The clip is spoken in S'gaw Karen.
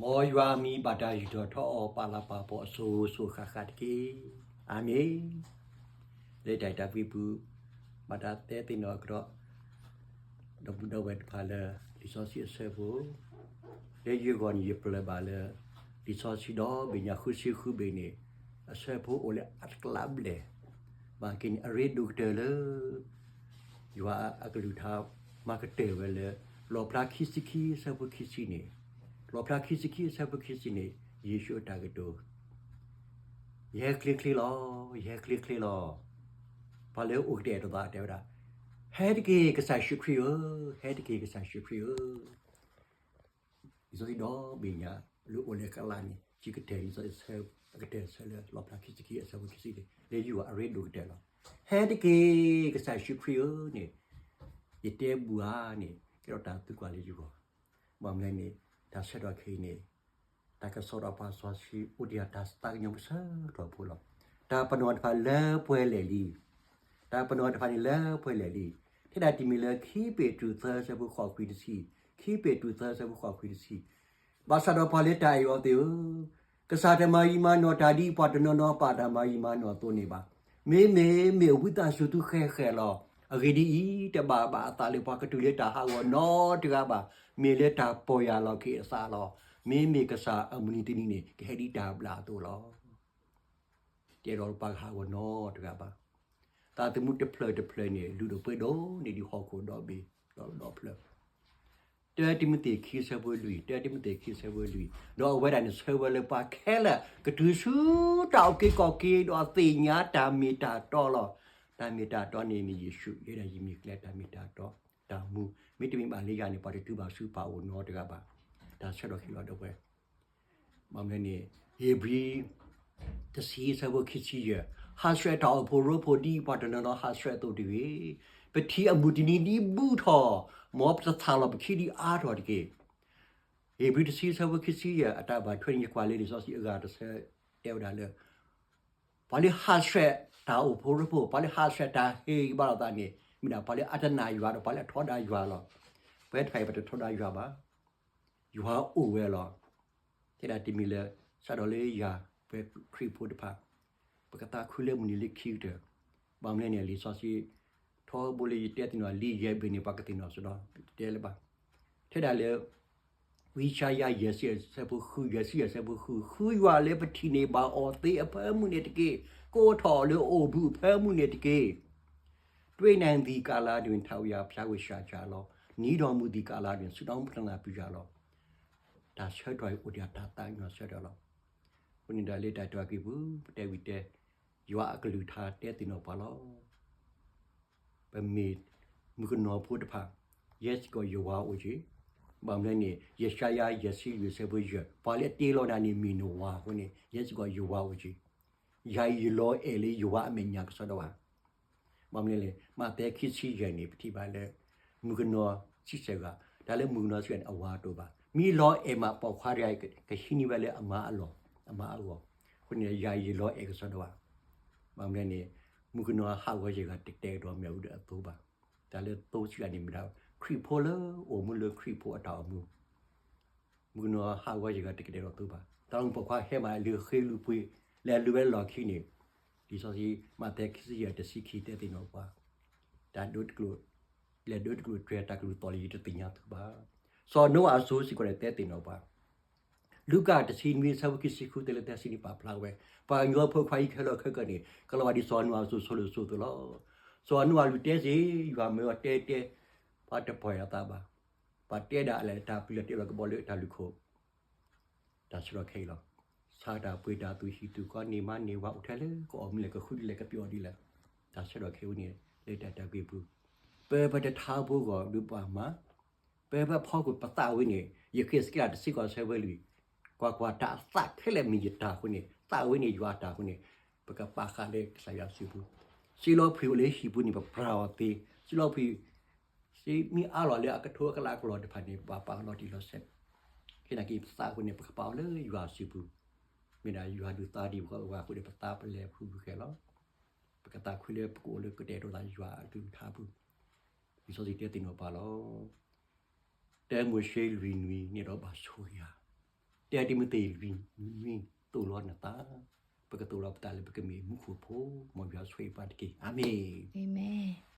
မ်ယွၤအမံၤဘၣ်တၢ်ယူၢ်ထီၣ်ထီအီၤ ပာ်လၤပာ်ပီၤအစိၤစိၤဃၣ်ဃၣ်တက့ၢ်. အၤမ့ၣ်. လၢတၢ်အဲၣ်တၢ်ကွံပူၤ ဘၣ်တၢ်တဲသ့ၣ်နီၣ်အကတီၢ် ဒီပုၢ်ဒီဝဲၢ်တဖၣ်လၢ လံာ်စီဆှံအဆၢဖိ လၢယဂီၢ်န့ၣ် ယပျၢ်ဘၣ်လၢ လံာ်စီဆှံဒီဘ့ၣ်ညါဃုဆံဃုဘ့ၣ်န့ၣ် အဆၢဖိအိၣ်လၢအတကျးဘျဲၣ် ဘၣ်က့ၤန့ၣ် အရ့ဒိၣ်ကတၢၢ်လၢ ယွၤအကလုၢ်ကထါ မၤကတၢၢ်ဝဲလၢ လီၣ်ဖျါခံဆံခံအဆၢဖိခံဆံန့ၣ်, လီၣ်ဖျါခံဆံခံအဆၢဖိခံဆံန့ၣ် ယ့ၣ်ၡူးအတၢ်ကတိၤ ယဟဲချ့ချ့လီၤ, ယဟဲချ့ချ့လီၤ. ပှၤလၢအိၣ်ကတဲာ်တသးတဲဝဲဒၣ်, ဟဲတက့ၢ်ကစၢ်ယ့ၣ်ၡူးခရံာ်ဧၢ, ဟဲတက့ၢ်ကစၢ်ယ့ၣ်ၡူးခရံာ်ဧၢ. လံာ်စီဆှံဒီဘ့ၣ်ညါ လၢအိၣ်လၢကလးန့ၣ် ကကတၢၢ်လံာ်စီဆှံ အကတၢၢ်ဆၢလၢလီၣ်ဖျါခံဆံခံအဆၢဖိခံဆံန့ၣ် လၢယဂီၢ်အရ့ဒိၣ်ကတၢၢ်လီၤ. ဟဲတက့ၢ်ကစၢ်ယ့ၣ်ၡူးခရံာ်ဧၢန့ၣ် ယတဲဘူဧါန့ၣ် ကဲထီၣ်တၢ်သံကွၢ်လၢယဂီၢ်. ဘၣ်မနုၤလဲၣ်န့ၣ် တၢ်ဆၢကတီၢ်ခဲအံၤန့ၣ် တၢ်ကစီၣ်ဒီးပှၤစီဆှံအိၣ်ဒံးတၢ်သးကညီၤကစၢ်ထီၣ်ဖိလီၤ. တၢ်ပနီၣ်တဖၣ်လၢပှဲၤလဲၣ်လံ. တၢ်ပနီၣ်တဖၣ်န့ၣ်လၢပှဲၤလဲၣ်လံ. ထဲဒၣ်တမံၤလၢခံပ့းတရူးသၢဆၢဖိဃိးခွံတဆံ, ခံပ့းတရူးသၢဆၢဖိဃိးခွံတဆံ, ဘၣ်ဆၣ်ဒီးပှၤလၢတၢ်အဲၣ်အီၤသ့ၣ်ဧၢ, ကစၢ်တမၤယံာ်မၤနီၣ်တၢ်ဒ်ပှၤတနီၤနီၤပာ်တၢ်မၤယံာ်မၤနီၣ်အသိးန့ၣ်ဘၣ်. မ့မ့ၢ်မ့ၢ်ဝံသးစူၤသုဃဲၤဃဲၤလီၤ. အဂ့ၢ်ဒ်အံၤ, တဘၣ်ဘၣ်အသးလၢပှၤကတုၤလၢတၢ်ဟးဂီၤနီတဂၤဘၣ်. မ့ၢ်လၢတၢ်ပီၢ်ယၢ်လီၤက့ၤအသးလီၤ. မ့မ့ၢ်ကစၢ်အမုၢ်နံၤတနံၤန့ၣ် ကဟဲဒ်တၢ်ဘျၣ်အသိးလီၤ. တအဲၣ်ဒိးပှၤကဟးဂီၤနီတဂၤဘၣ်. သးသမူတဖျၢၣ်တဖျၢၣ်န့ၣ် လုၢ်ဒိၣ်ပှ့ၤဒိၣ်န့ၢ်ဒံးဟီၣ်ခိၣ်ဒီဘ့ၣ်ဒီးဒီဖျၢၣ် တၢတံၤမသ့းခံဆၢဖိလွံၢ်, တၢတံၤမသ့းခံဆၢဖိလွံၢ်, ဒီးအဝဲဒၣ်န့ၣ်ဆၢဝဲလၢပှၤခဲလၢာ် ကတုၤဆူတၢ်အုၣ်က့ၤခီၣ်က့ၤဒီးသ့ၣ်ညါတၢ်မ့ၢ်တၢ်တီလီၤ. တၢ်မ့ၢ်တၢ်တီန့ၣ်မ့ၢ်ယ့ၣ်ၡူး, ယဲဒၣ်ယမ့ၢ်ကျဲတၢ်မ့ၢ်တၢ်တီ, တၢ်မူ, မ့တမ့ၢ်ဘၣ်လၢယၤန့ၣ် ပှၤတတုၤဘၣ်ဆူပၢ်အအိၣ်နီတဂၤဘၣ်. တၢ်ဆၢကတီၢ်ခဲလၢာ်ဒီပုၢ်ဝဲၢ် ဘၣ်မနုၤလဲၣ်န့ၣ် ဧ့ၤဘြံၤ တဆံဆၢဖိခံဆံယဲၢ်, ဟးဆှဲးတၢ်အိၣ်ဖှိၣ်ရိဖှိၣ်ဒ်ပှၤတနီၤနီၤဟးဆှဲးအသိးတဂ့ၤ. ပထံၣ်အမုၢ်တနံၤဒ်ဘူးထီၣ်, မ်ပတသၣ်လီၤပခံဒ်အါထီၣ်တက့ၢ်. ဧ့ၤဘြံၤတဆံဆၢဖိခံဆံယဲၢ် အတၢ်ဘၣ်ထွဲန့ၣ် ယကွၢ်လၢလံာ်စီဆှံအဂၤတဆၢ တဲဝဲဒၣ်လၢ ပှၤလၢဟးဆှဲးတၢ်အိၣ်ဖှိၣ်ရိဖှိၣ်, ပှၤလၢဟးဆှဲးတၢ်ဟ့ၣ်ဂံၢ်ဘါလိာ်သးန့ၣ် မ့ၢ်ဒၣ်ပှၤလၢအတနာ်ယွၤဒီးပှၤလၢအထီဒါယွၤလီၤ. ပဝဲတဖၣ်အံၤပတထီဒါယွၤဘၣ်. ယွၤအိၣ်ဝဲလီၤ. ထဲဒၣ်တမံၤလၢ စးထီၣ်လၢယၤ ပဝဲခရံာ်ဖိတဖၣ် ပကသးခုလၢမုၢ်နံၤလၢခံကတၢၢ်, ဘၣ်မနုၤလဲၣ်န့ၣ် လံာ်စီဆှံ ထီဘိလၢယတဲသ့ၣ်နီၣ်လံာ်ယဲၢ်ဘ့ၣ်န့ၣ် ပှၤကသ့ၣ်နီၣ်စ့ၢ်ဒီး တဲလၢၤဘၣ်. ထဲဒၣ်လၢ ဝံယၡါယၤ ယဲၢ်ဆံယဲၢ်ဆၢဖိဃု, ယဲၢ်ဆံယဲၢ်ဆၢဖိဃု, ဃုယွၤလၢပထံၣ်န့ၢ်ဘၣ်အီၤသ့အဖၢမုၢ်န့ၣ်တက့ၢ်. ကိးထီၣ်လၢအအိၣ်ဘှံးအဖၢမုၢ်န့ၣ်တက့ၢ်. တွေ့နိုင်သည့်ကာလတွင် ထာဝရဘုရားကို ရှာကြလော့. နည်းတော်မူသည့်ကာလတွင် ဆုတောင်းပတနာပြုကြလော့. တၢ်ဆၢကတီၢ်အံၤအိၣ်ဒံးတၢ်သးကညီၤဆၢကတီၢ်လီၤ. အဃိန့ၣ်ဒီးလၢတၢ်အဲၣ်တၢ်ကွံပူၤ ပတဲဝံၤတဲ ယွၤအကလုၢ်ကထါတဲသ့ၣ်နီၣ်ပှၤလီၤ. ပမ့ၢ်မုၣ်ကနီၤဖိတဖၣ် ယဲစ့ၢ်ကီးယဝၤအိၣ်က့ၤ. ဘၣ်မနုၤလဲၣ်န့ၣ် ယၡါယၤ ယဲၢ်ဆံလွံၢ်ဆၢဖိယဲၢ်, ပှၤလၢအတ့လီၤနၤန့ၣ်မ့ၢ်နဝၤအဃိန့ၣ် ယဲစ့ၢ်ကီးယဝၤအိၣ်က့ၤ. ယၤအံၤယလီၤအဲၣ်လၢယဝၤအမဲာ်ညါကစီဒီဘၣ်. ဘၣ်မနုၤလဲၣ် မးသဲခံဆံယဲၢ်န့ၣ် ပထံၣ်ဘၣ်လၢ မုၣ်ကနီၤဆံဆဲၣ်ဂၤ, တၢ်လၢမုၣ်ကနီၤဆံဆဲၣ်န့ၣ် အဝၤတအိၣ်ဘၣ်. မ့ၢ်လီၤအဲၣ်မးပိာ်ခွါတဂၤ ကဟံးန့ၢ်ဝဲလၢအမါအလီၢ်, အမါအဂီၢ်. အဃိန့ၣ် ယၤအံၤယလီၤအဲၣ်ကစီဒီဘၣ်. ဘၣ်မနုၤလဲၣ်န့ၣ် မုၣ်ကနီၤဟးဂီၤယဲၢ်ဂၤ တကတဲာ်ကတီၤမ့ၢ်အူဒၢအသိဘၣ်. တၢ်လၢသိဆံဂၤန့ၣ်မ့ၢ်ဒၣ် ခရံာ်ဖိလၢအိၣ်မူလၢခရံာ်ဖိအတၢ်အိၣ်မူ မုၣ်ကနီၤဟးဂီၤယဲၢ်ဂၤ တကတဲာ်ကတီၤသိဘၣ်. တၢ်လၢပိာ်ခွါဟဲမးလၢဃ့လူၤပှ့ၤ လဲၤလူၤဝဲလီၢ်ခံန့ၣ် လံာ်စီဆှံ မးသဲခံဆံယဲၢ် တဆံခံ တဲသ့ၣ်နီၣ်ပှၤ တၢ်ဒိတကျိၤ လဲၤဒိတကျိၤတြဲၤ တၢ်ကလုၢ်သီၣ်လၢယတသ့ၣ်ညါသုဘၣ်. စီၤနိအၤအစိၤစ့ၢ်ကီးန့ၣ် တဲသ့ၣ်နီၣ်ပှၤ လူၤကၣ်တဆံနွံ ဆၢဖိခံဆံဃု တဲလၢတၢ်စံးန့ၣ်ပာ်ဖျါဝဲ ပှၤကညီဖိခွါအံၤခဲလၢာ်ခဲကနံၣ်န့ၣ် ကလီၤဘၣ်ဒ်စီၤနိအၤအစိၤ ဆိလၢအစိၤအသိးလီၤ. စီၤနိအၤလူၤတဲစ့ၢ် ယွၤမၢအီၤတဲတဲ ပှၤတပီၢ်ယၢ်သးဘၣ်. ပှၤတဲဒၣ်အလဲၤတၢ်ပျံၤလီၤတဲာ်လီၤကဘီလၢတၢ်လူၢ်ခိၣ် တၢ်ဆၢကတီၢ်ခဲအံၤလီၤ. ဆါတၢ်ပှ့ၤတၢ်သူၣ်ဟံၣ်သူၣ်ဃီ န့ၢ်မါန့ၢ်ဝၤအိၣ်ထဲလၢ ကအီၣ်မ့ၢ်လဲၣ် ကဃုဒ်လဲၣ် ကပျီၣ်ဒ်လဲၣ်. တၢ်ဆၢကတီၢ်ခဲအံၤန့ၣ် လၢတၢ်အဲၣ်တၢ်ကွံပူၤ ပပတထါဖိဂီၢ်ဒုးပှၤမၤ ပပဖီခိၣ်ပသးဝဲန့ၣ် ယဃ့ၢ်စက့လးတဆံဃိးဆၢဖိလွံၢ်, ကွၢ်ကွၢ်, တၢ်အသးခဲလၢာ်မ့ၢ်ယတၢ်အဃိန့ၣ် သးဝဲန့ၣ်ယွၤအတၢ်အဃိန့ၣ် ပကပာ်ဃာ်လၢကစၢ်ယွၤစုပူၤ. စံလီၤဖှံးအိၣ်လၢဟံၣ်ပူၤန့ၣ် ပပြၢ်အီၤသ့, စံလီၤဖှံး စ့မ့ၢ်အါလီၤလၢအကထိအကလးအကလီၢ်တဖၣ်န့ၣ် ပပာ်အီၤလီၤတံၢ်လီၤဆဲး, ခဲနာ်က့ၤပသးအဃိန့ၣ် ပကပာ်အီၤလၢယွၤစုပူၤ. မ့ၢ်ဒၣ်ယွၤဒုးသါဒံးပှၤအဂီၢ်အဃိန့ၣ် ပသးပလဲၤဖုဂုၤဃဲၤလီၤ. ပကသးခုလၢပကအိၣ်လၢကတဲာ်ကတီၤသးယွၤအကလုၢ်ကထါပူၤ, လံာ်စီဆှံတဲသ့ၣ်နီၣ်ပှၤလီၤ. တၢမိၤၡ့လွံၢ်နွံန့ၣ်ဒီးဘၣ်ဆိၣ်ဂ့ၤဧါ. တံၤသကိး တံၤမသ့း နွံ သိၣ်လိနသး, ပကသိၣ်လိပသးလၢပကမ့ၢ်မူခိၣ်ဖိ, မ်ယွၤဆိၣ်ဂ့ၤပှၤတက့ၢ်. အၤမ့ၣ်. အၤမ့ၣ်.